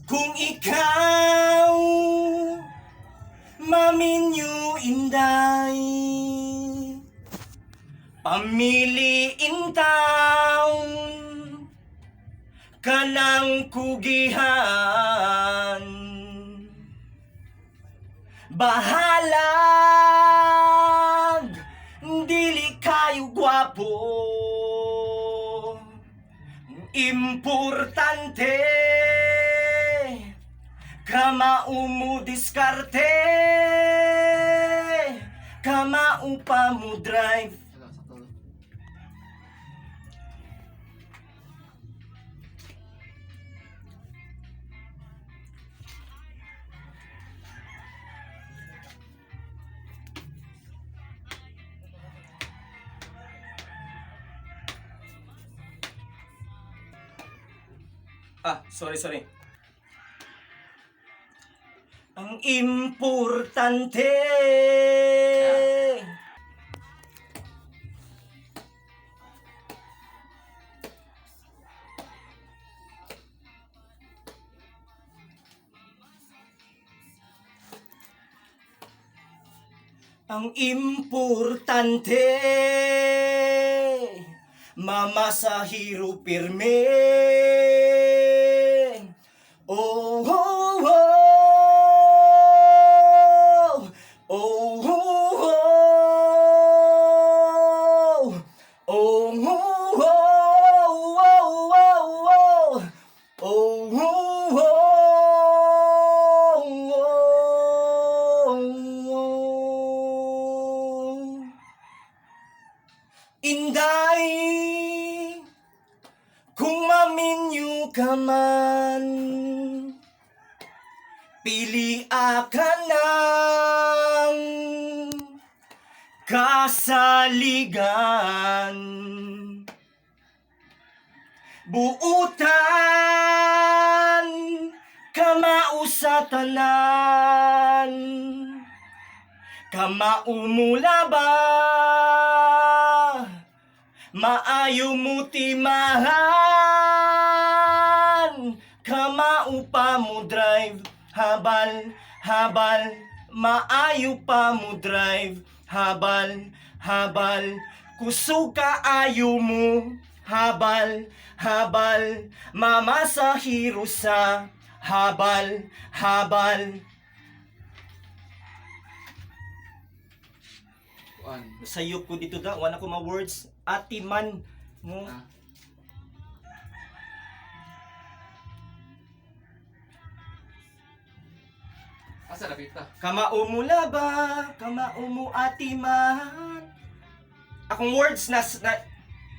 Kung ikaw maminyo, inday, pamili in town kanang kugihan. Bahalag dili kayo gwapo, importante kamao mo diskarte, kamao pa mo drive. Wala, sakto. Ah, sorry, sorry. Ang importante. Ang importante, mama sa hero pirme. Oh. Oh. Oh. Oh. Inday, kung maminyo ka man, pili ka ng kasaligan. Buutan, kamao sa tanan, kamao mula ba, maayo mo timahan, kamao pa mo drive, habal, habal, maayo pa mo drive, habal, habal, kusog kaayo mo, habal, habal, mama sa hero sa, habal, habal. Kuan. Sayop ko dito da, wala ko ma words. Atiman mo. Ah. Asa na pita? Kamao mo laba, kamao mo atiman. Akong words na na,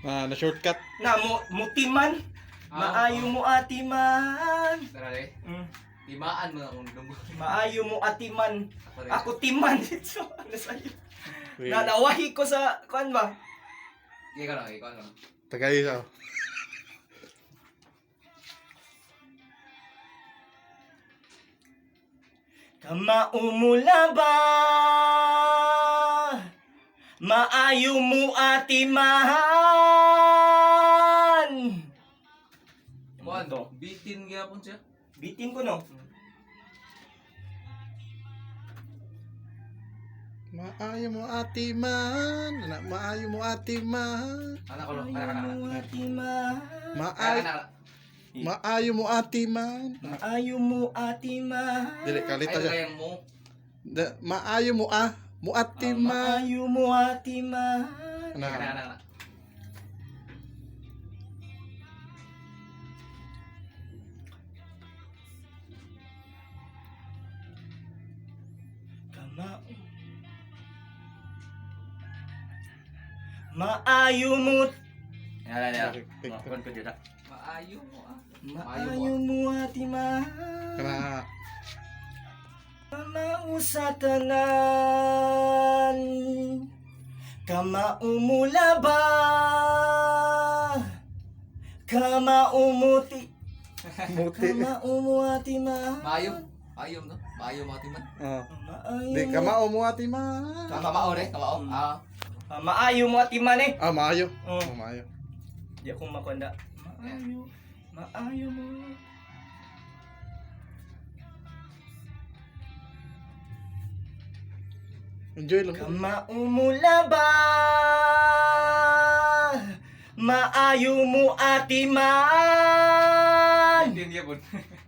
Ah, na shortcut. na mo mutiman. Ah, Maayo mo atiman. Tara re. Timaan mo na akong dunggo. Maayo mo atiman. Ako rin. Ako timan dito. Ano sa'yo? Wait. Na nawahi ko sa kuan ba? Ikaw na, ikaw na. Tagay siya. Kamao mo laba, maayo mo atiman. Kuan, To. bitin gyapon siya. Bitin ko no. Maayo mo ati man. Ana, maayo mo ati man. Anak ko lang, anak Maayo anak. mo atiman. Maayo, Anak. maayo mo ati man. Maayo mo atiman. Dili kalita Ay, siya. kayang mo. Maayo mo ah. Mo ati man. Maayo mo atiman. Ana, Anak, anak, anak. Kama Maayo mo. Yan, yan, yan. Kuan ko dito. Maayo mo ah. Maayo mo atiman. Kana. Kamao sa tanan, kamao mo laba, kamao mo ti, Muti. kamao mo atiman. Maayo. Maayo no? Maayo mo atiman. Ah. Maayo Di mo- kamao mo ati man. Ah, kamao re, kamao. Ah. Ah, maayo mo atiman eh. Ah, maayo. Oh. Oh, maayo. Di ako makonda. Maayo, maayo mo. Enjoy lang. Kamaumulaba, maayo mo atiman. Hindi gyapon.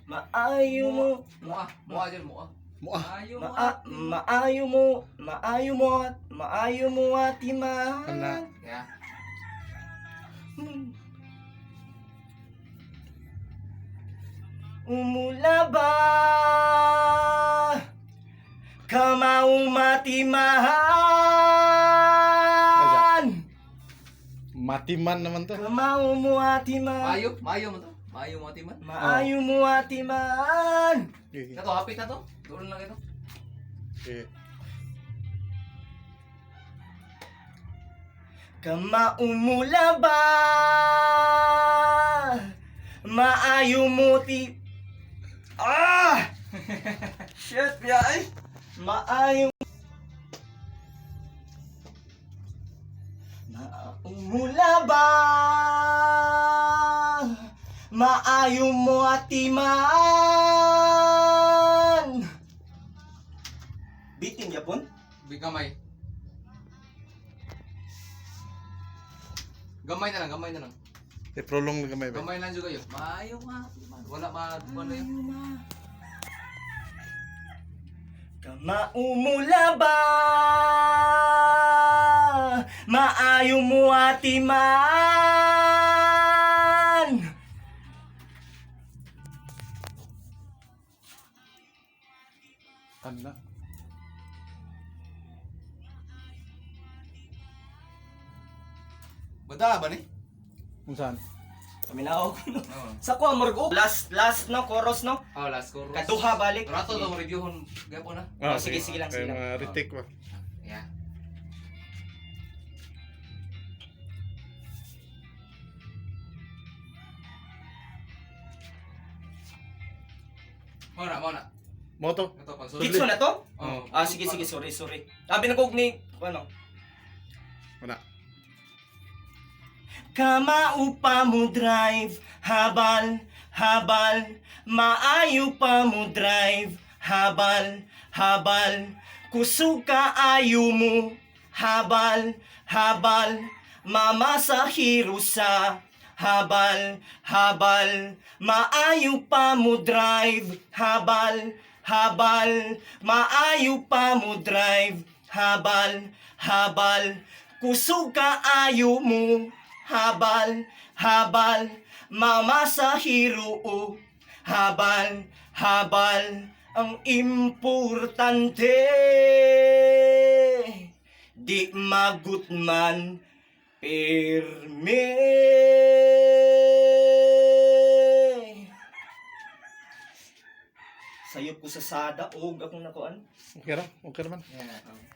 Maayo mo Mua, mua dyan, mua. Mua. Maayo mo. maa, maayo mo maayo mo maayo mo atiman. Ana. Yeah. Umulaba, kamaumatiman. Matiman naman to. Kamao mo atiman. Maayo, maayo mo to. Maayo mo atiman. Maayo mo atiman. Okay. Na to, hapit na to. Doon lang ito. Okay. Kamaumulaba, maayo mo ti. Ah! Shit, ay. Maayo. Maumulaba, maayo mo atiman. Bitin yapon? Gamay. Gamay na lang, gamay na lang. I-prolong lang gamay ba? Gamay lang juga yun. Maayo nga. Wala ma, ano yun. Kamaumulaba, maayo mo atiman. Ana. Bada ba ni? Kung saan? Kami na ako. Oo. Sa kuha, murag last, last no, chorus no? Oh, last chorus. Kaduha balik. Rato to reviewhon gapon na. Ah, sige, sige lang, Kaya sige lang. mga retake ba? Yeah. Mao na, mao na. Mo to. Ito pag Kitso na to? Oh. Ah, sige, sige, sorry, sorry. Sabi na kog ni, ano? Wala. Kamao pa mo drive, habal, habal, maayo pa mo drive, habal, habal, kusog ka ayo mo, habal, habal, mama sa hirusa, habal, habal, maayo pa mo drive, habal, habal, maayo pa mo drive, habal, habal, kusog ka ayo mo, habal, habal, mama sa hiro, habal, habal, ang importante, di magutman, pirmi. Sayop ko sa sada og akong nakuan. Okay ra? Okay naman. Yeah.